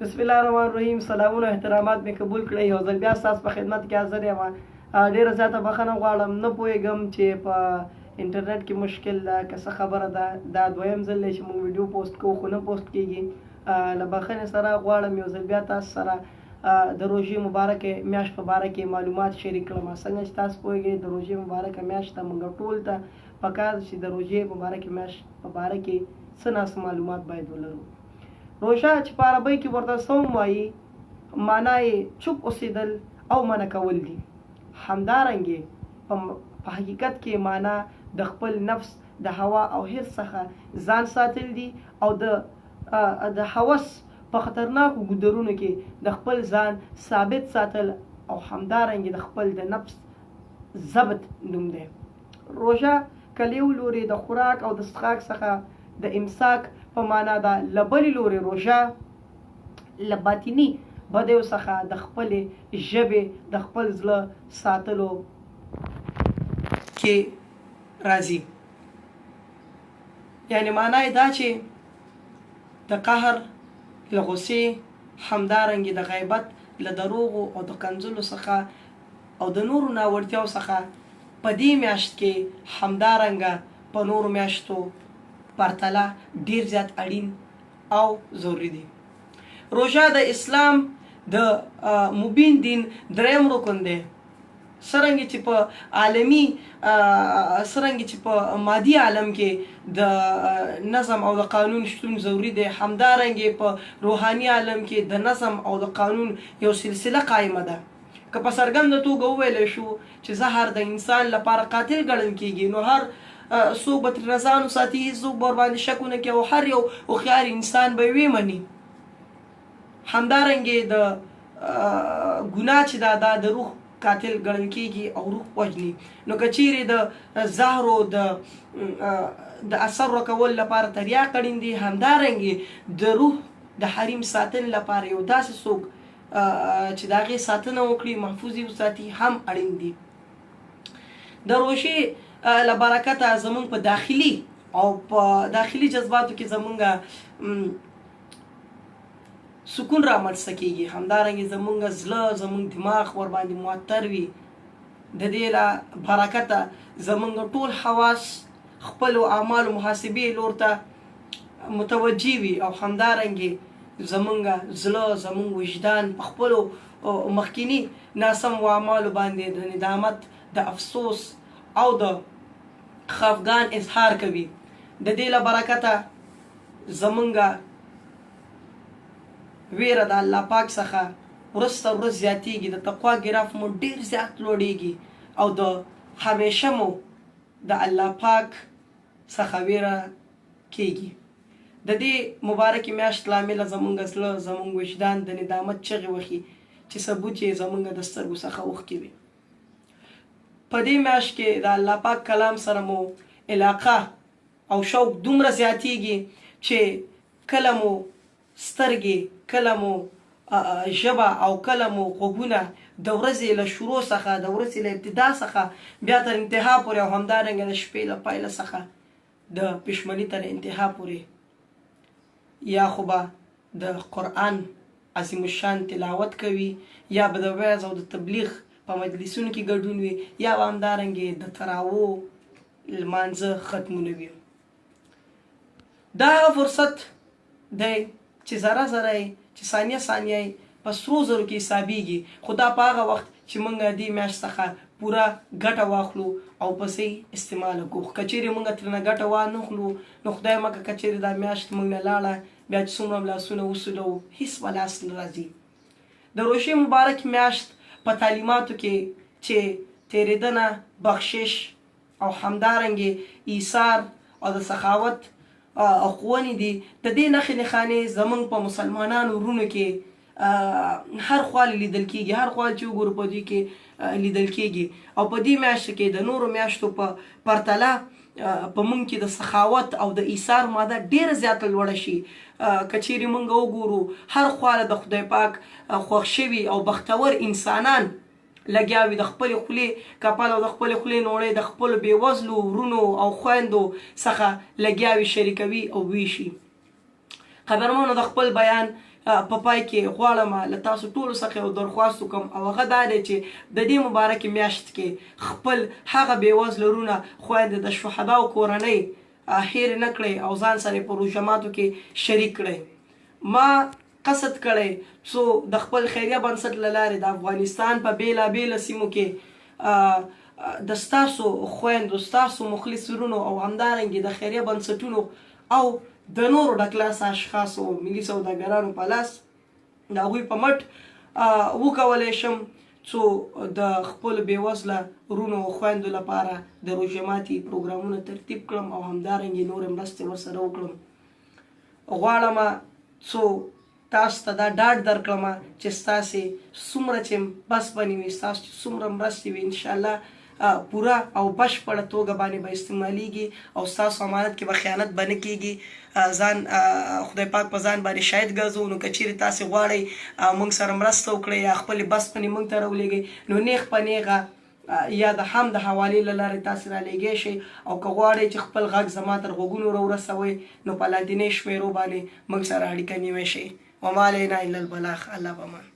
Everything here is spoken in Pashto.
بسم الله الرحمن الرحیم. سلامونه احترامات مې قبول کړئ. یو ځل بیا ستاسو په خدمت کې حاضر یم. ډیره زیاته بخښنه غواړم، نه پوهېږم چې په انټرنیټ کې مشکل ده که څه خبره ده. دا دویم ځل دی چې موږ ویډیو پوسټ کوو خو نه پوسټ کیږي. له بخښنې سره غواړم یو ځل بیا تاسو سره د روژې مبارکې میاشت په باره کې معلومات شریک کړم. څنګه چې تاسو پوهېږئ د روژې مبارکه میاشت ته موږ ټول ته پکار چې د روژې مبارکې میاشت په باره کې څه ناڅه معلومات باید ولرو. روژه چې په عربۍ کې ورته صوم وایي، معنا یې چوپ اوسېدل او منع کول دي. همدارنګه په حقیقت کې معنا د خپل نفس د هوا او حرص څخه ځان ساتل دي او د هوس په خطرناکو ګودرونو کې د خپل ځان ثابت ساتل او همدارنګه د خپل د نفس ضبط نوم دی. روژه که له یو لوري د خوراک او د څښاک څخه د امساک په معنا ده، له بلې لوري روژه له باطني بدیو څخه د خپلې ژبې د خپل زړه ساتلو کې راځي. یعنې معنا یې دا چې د قهر، له غصې، همدارنګې د غیبت، له دروغو او د کنځلو څخه او د نورو ناوړتیاو څخه په دې میاشت کې همدارنګه په نورو میاشتو پرتله ډیر زیات اړین او ضروري دي. روژه د اسلام د مبین دین دریم رکن دی. څرنګه چې په عالمي څرنګه چې په مادي عالم کې د نظم او د قانون شتون ضروري دی، همدارنګه په روحاني عالم کې د نظم او د قانون یو سلسله قایمه ده. که په څرګنده توګه وویل شو چې زهر د انسان لپاره قاتل ګڼل کیږي، نو هر څوک به ترېنه ځان وساتي، هیڅوک به ورباندې شک ونه کړي او هر یو هوښیار انسان به یې ومني. همدارنګه د ګناه چې ده دا د روح قاتل ګڼل کیږي او روح وژني. نو که چیرې د زهرو د اثر ورکولو لپاره تریاق اړین دي، همدارنګه د روح د حریم ساتنې لپاره یو داسې څوک چې د هغې ساتنه وکړي، محفوظ یې وساتي، هم اړین دي. د روژې له برکته زمونږ په داخلي او په داخلي جذباتو کې زمونږ سکون رامنځته کیږي. همدارنګه زمونږ زړه، زمونږ دماغ ورباندې معطر وي. د دې له برکته زمونږ ټول حواس خپلو اعمالو محاسبې لور ته متوجه وي او همدارنګه زمونږ زړه، زمونږ وجدان په خپلو مخکیني ناسمو اعمالو باندې د ندامت، د افسوس او د خفګان اظهار کوي. د دې له برکته زمونږ ویره د الله پاک څخه ورځ تر ورځ زیاتیږي، د تقوا ګراف مو ډیر زیات لوړیږي او د همیشه مو د الله پاک څخه ویره کیږي. د دې مبارکې میاشت له امله زمونږ زړه، زمونږ وجدان د ندامت چغې وهي چې ثبوت یې زمونږ د سترګو څخه اوښکې وي. په دې میاشت کې د الله پاک کلام سره مو علاقه او شوق دومره زیاتیږي چې کله مو سترګې، کله مو ژبه او کله مو غوږونه د ورځې له شروع څخه، د ورځې له ابتدا څخه بیا تر انتها پورې او همدارنګه د شپې له پایله څخه د پښمني تر انتها پورې یا خو به د قرآن عظیم الشان تلاوت کوي، یا به د وعظ او د تبلیغ په مجلسونو کې ګډون وي، یا به همدارنګه د تراوو لمانځه ختمونه وي. دا هغه فرصت دی چې ذره ذره یې، چې ثانیه ثانیه یې په سرو زرو کې حسابیږي، خو دا په هغه وخت چې موږ دې میاشت څخه پوره ګټه واخلو او په صحیح استعمال وکړو. خو که چیرې موږ ترېنه ګټه وانخلو نو خدای مه کړه که چیرې دا میاشت موږ نه لاړه، بیا چې څومره هم لاسونه وسولوو هیڅ به لاس نه راځي. د روژې مبارک میاشت په تعلیماتو کې چې تېرېدنه، بخشش او همدارنګې ایثار او د سخاوت او ښوونې دي، د دې نښې نښانې زمونږ په مسلمانانو ورونو کې هر خواله لیدل کیږي، هر خواله چې وګورو په دوی کې لیدل کیږي. او په دې میاشت کې د نورو میاشتو په پرتله په مونږ کې د سخاوت او د ایثار ماده ډیره زیاته لوړه شي. که چیرې مونږ وګورو هر خواله د خدای پاک خوښ شوي او بختور انسانان لګیا وي د خپلې خولې کپل او د خپلې خولې نوړۍ د خپلو بېوزلو ورونو او خویندو څخه لګیا وي، شریکوي او ویشي. قدرمنو، د خپل بیان په پای کې غواړم له تاسو ټولو څخه یو درخواست وکړم او هغه دا دی چې د دې مبارکې میاشت کې خپل هغه بې وزله وروڼه، خویندې، د شهداو کورنۍ هېرې نه کړئ او ځان سره یې په روژه ماتو کې شریک کړئ. ما قصد کړی څو د خپل خیریه بنسټ له لارې د افغانستان په بېلا بېلو سیمو کې د ستاسو خویندو، ستاسو مخلص وروڼو او همدارنګه د خیریه بنسټونو او د نورو ډکلاسه اشخاصو او ملي سوداګرانو په لاس د هغوی په مټ وکولای شم څو د خپلو بې وزله وروڼو او خویندو لپاره د روژه ماتي پروګرامونه ترتیب کړم او همدارنګه نورې مرستې ورسره وکړم. غواړم څو تاسو ته دا ډاډ درکړم چې ستاسې څومره چې بسپنې وي، ستاسو چې څومره مرستې وي، انشاءالله پوره او بشپړه توګه باندې به استعمالیږي او ستاسو امانت کې به خیانت به نه کیږي. ځان خدای پاک په ځان باندې شاهد ګرځو. نو که چیرې تاسې غواړئ موږ سره مرسته وکړئ یا خپلې بسپنې موږ ته راولېږئ، نو نیغ په نیغه یا د هم د حوالې له لارې تاسې رالېږی شئ او که غواړئ چې خپل غږ زما تر غوږونو راورسوئ نو په لاندینۍ شمېرو باندې موږ سره اړیکه نیوی شئ. وما علینا الا البلاغ. الله په امان.